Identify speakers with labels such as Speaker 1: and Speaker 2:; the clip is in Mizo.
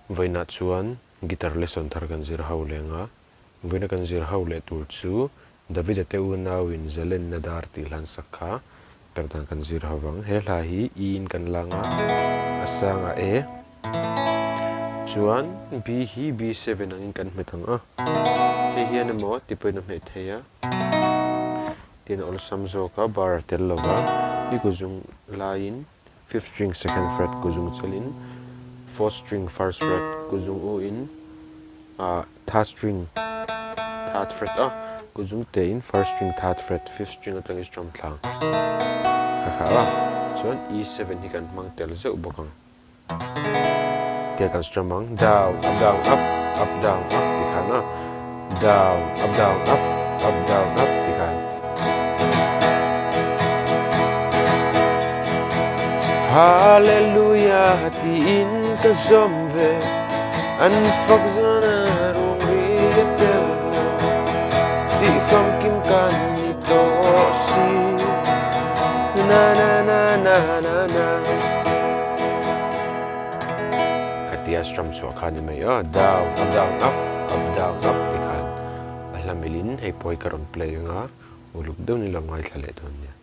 Speaker 1: Vawiinah chuan guitar lesson thar kan zir ho leng a, vawiina kan zir ho leh tur chu Davida te unauin Zalenna dar tih hlan sak kha per dan kan zir ho vang. He hla hi E in kan lang a, a sangah E chuan B hi B7 angin kan hmet ang a, hei hian emaw ti pawhin a hmeh thei a, tin a awlsam zawk a bar a tel lova, i kuzung laiin Fifth string second fret ku zung chelin fourth string first fret ku zung u in ah third string third fret a ku zung te in first string third fret fifth string atangin strum thla kha kha a chuan E7 hi kan hmang tel zeuh bawk ang tia kan strum ang down up down up up down up ti khan a down up down up up down up ti khan. Hallelujah tiin ka zawm ve an fak zana rum ri a tel lo tih famkim kan ni tawh si na na na na na na Khatia strum chhuah kha ni mai a down up down up up down up ti khan a hla milin hei pawh hi ka rawn play anga uluk deuh ni lo ngaithla leh dawn nia.